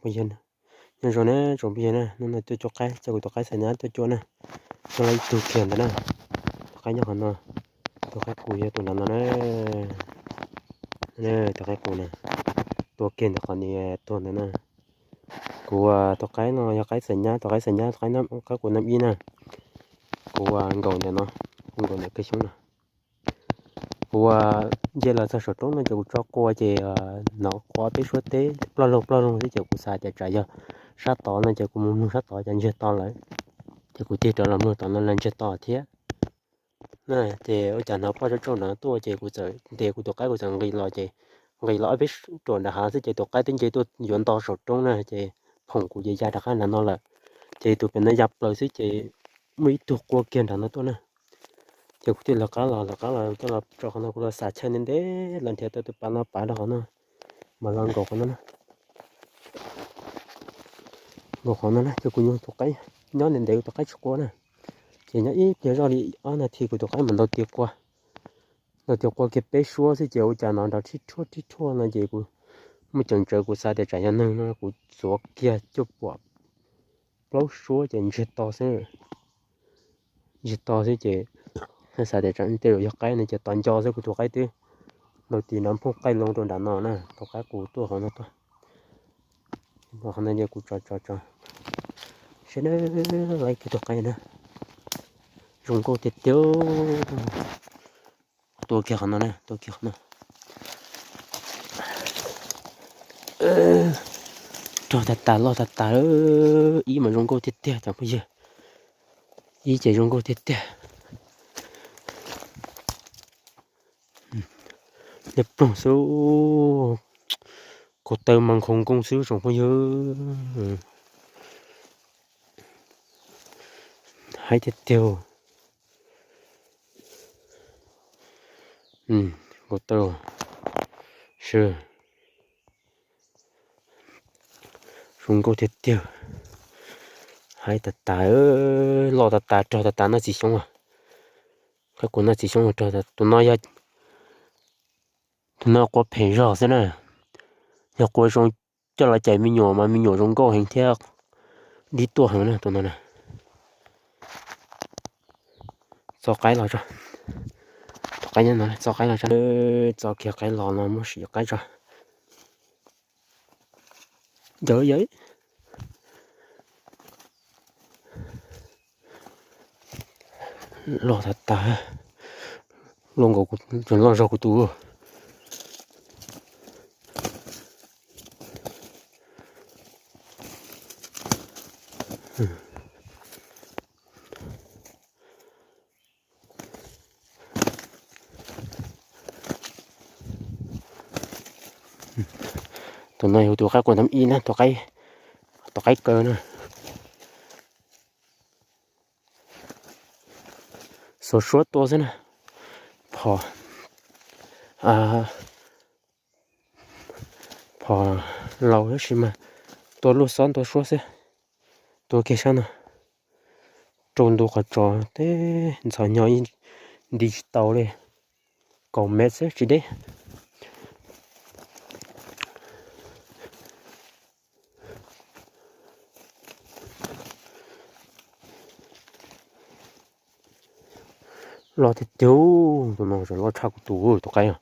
Nyob zoo na tsoom phooj ywg na, hnub no tuaj cuab qaib, coj kuv tus qaib xav nyab tuaj cuab na. Nyob lawm ib tug kiag ntawd na. Tus qaib nyob qhov no, tus qaib qus yog tus nram no na. Tus qaib qus na, tuag kiag ntawm qhov niag tuag ntawd na. Kuv tus qaib no yog qaib xav nyab, tus qaib xav nyab, tus qaib qus nam ib na. Kuv nkaum ntawm no, kuv nkaum ntawm kawg xyoob no. Kuv nce los txog saum roob no ces kuv tso qua ces hnov qua peb suab teb ploj loog ploj loog xwb ces kuv xav tias tsam yog sab tod no ces kuv mus mloog sab tod cas ntsiag to lawm. Ces kuv tig rov los mloog tom no los ntsiag to thiab. Na ces ua cas hnov phoj tsauj tsauj nrad tuaj ces kuv txawm ntes kuv tus qaib kuv txawm nqis los ces nqis los ob peb ruam nram hav xwb ces tus qaib twb nce tuaj yuav nto saum roob na ces phoom kuv ces ya rov qab nram no lawm. Ces tus pem no ya plaws xwb ces muaj ib tug qua kiag nram no tuaj na. Ces kuv thiaj lawv qab los, lawv qab los coj los tso qhov no, kuv los xav chaw ntev ntev los nrhiav tau tus pav no pav rau qhov no, mas los nkaum qhov no na. Nkaum qhov no na ces kuv nyuag tus qaib nyob ntev ntev, kuv tus qaib tsis qua na. Ces nyob ib pliag zoj li ob nas this kuv tus qaib mas ntaus tias qua, ntaus tias qua kiag peb suab xwb ces ua cas no nrov rhib rhuaj rhib rhuaj no ces kuv muaj ceem tsawv kuv xav tias tsam yog neeg no kuv txuav kiag cuaj puam plaub suab ces ntsiag to xwb. Ntsiag to xwb ces xav tias tsam tej zaum yog qaib no ces tos nco xwb, kuv tus qaib twb ntaus tis nrov nphooj qaij loo rau nram no na, tus qaib qus tuaj qhov no tuaj. Qhov no ces kuv tso tso tso seb na, laiv kiag tus qaib na. Zoo nkauj tiag tiag. Tua kiag qhov no na, tua kiag qhov no. Rog tag tas loj tag tas, ib mas zoo nkauj tiag tiag cov phooj ywg. Ib ces zoo nkauj tiag tiag. Nyob ploog xwb, ko taw mas nkhaus nkoos xwb tsoom phooj ywg. Haib tiag tiag. Nkauj taw, sw, zoo nkauj tiag tiag. Haib tas tas, loj tas tas, rog tas tas noj txiv xyoob. Qaib qus noj txiv xyoob rog tas, tus no yog, tus no qua phem zog xwb na. Yog qua zoo coj los cais me nyuam mas me nyuam zoo nkauj heev thiab dib tuaj heev na tus no na. Txo qaib los tso. Tus qaib nyob no, txo qaib los tso. Txo kiag qaib los no muab sim qaib tso. Yawm yawm. Loj tas tas, loj nkaus, loj zog kuv tus. Tus no yog tus qaib qus thib ib na, tus qaib, tus qaib kaw na. Xuas suab tua xwb na. Phom, phom laus tab sis mas tua luj xob ntua suab xwb. Tua kiag sab no, rau ntu qhov tsos teb ntxhov nyo ib nti tsis tau li, kaum mev xwb tsis deb. Loj tiag tiag, tus no loj tshaj kuv tus, tus qaib os.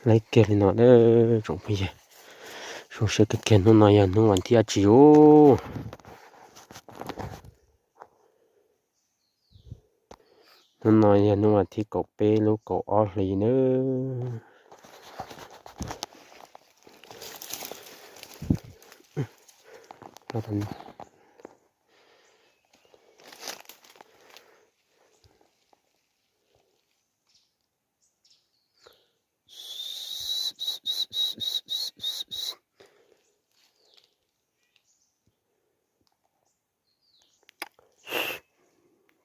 Laiv kiag li no na tsoom phooj ywg. Zoo siab kawg kiag, hnub no yog hnub vas thib dab tsi os? Hnub no yog hnub vas thib kaum peb lub kaum ob hlis nawb.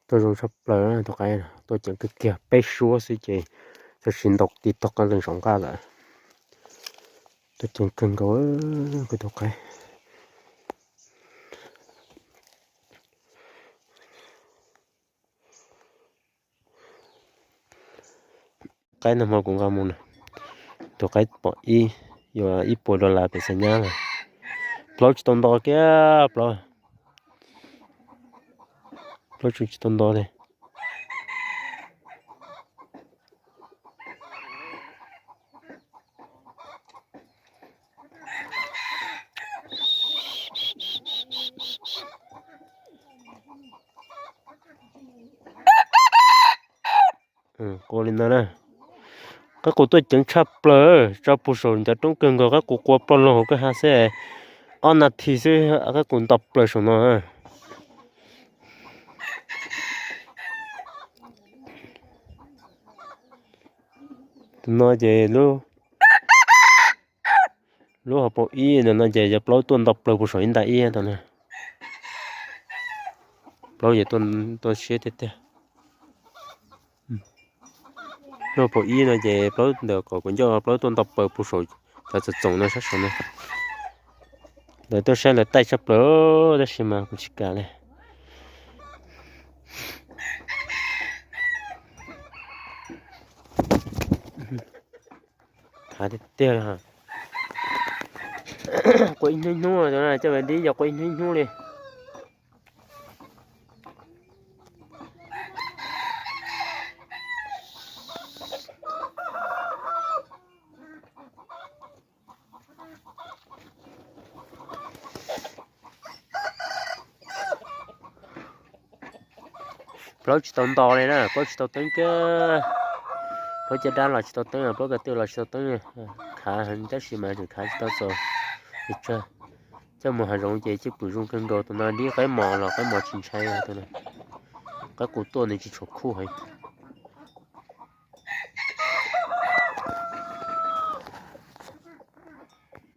Tuaj zoo tshaj plaws tus qaib, tuaj ceev kawg kiag, peb suab xwb ces txawm sis ntaus ti tog qab lees saum nqaj lawm. Tuaj ceev kawg nkaus kuv tus qaib. Qaib no hmo kuv nqa mus na, tus qaib pom ib, yuav ib puas dollar pem xav nyab lawm. Plaub tsis tau nto kiag, plaub, plaub tseem tsis tau nto li. Qua li no na. Qaib qus tuaj ceev tshaj plaws, tso puag saum ncov roob kawg nkaus, qaib qus qua ploj loo hauv kwj ha xwb, ob nas this xwb qaib qus nto plaws saum no. Tus no ces lub, lub hauv paus ib ntawm no ces yog plaub tuaj nto plaws puag saum ib nta ib tau na. Plaub ces tuaj siab tiag tiag. Lub hauv paus ib no ces plaub ntawm kom kuv ncauj plaub tuaj nto plaws puag saum cov txoom txoom no sab saud no. Lawv tuaj saib lawv taij tshaj plaws tab sis mas kuv tsis kam li. Khav tiag tiag li. Qua ib hnub hnub, coj dib yog qua ib hnub ib hnub li. Plaub tsis tau nto li na, plaub tsis tau teeb kiag. Plaub caj dab los tsis tau teeb, plaub ko tw los tsis tau teeb. Khav heev tab sis mas tseem khav tsis tau txaus. Coj mus hav zoov ces cwj pwm zoo kawg nkaus, tus no dib qaib mos los qaib mos tsis ntshai. Qaib qus tuaj nws tsis tshua khuj heev.